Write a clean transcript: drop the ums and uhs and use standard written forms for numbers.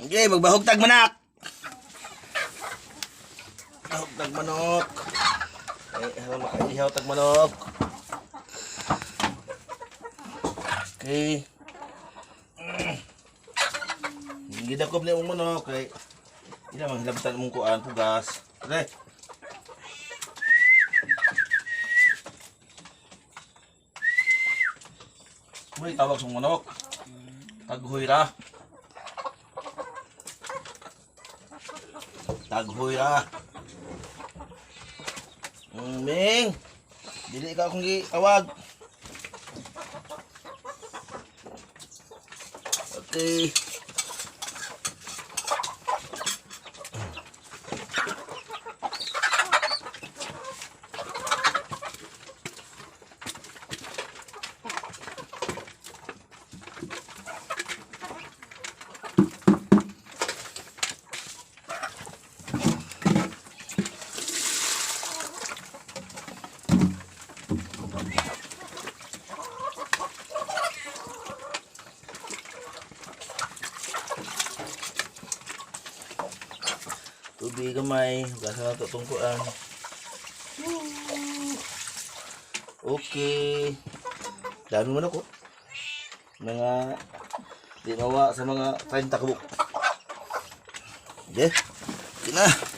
Okay, magbahog tag manak. Bahog tag manok. Eh, hawa makaihaw tag manok. Okay. Gidakob na yung manok kay ila man hilabtan mong kuan pugas. Pre. May tawag sa manok. Taghoy ra. Taghoy ra. Ming. Dili ka akong gitawag. Okay. Tubig gamay, hugasan na to itong kuan. Okay. Dami man ako. Mga di mawa sa mga 30 kabuk. Okay. Okay na.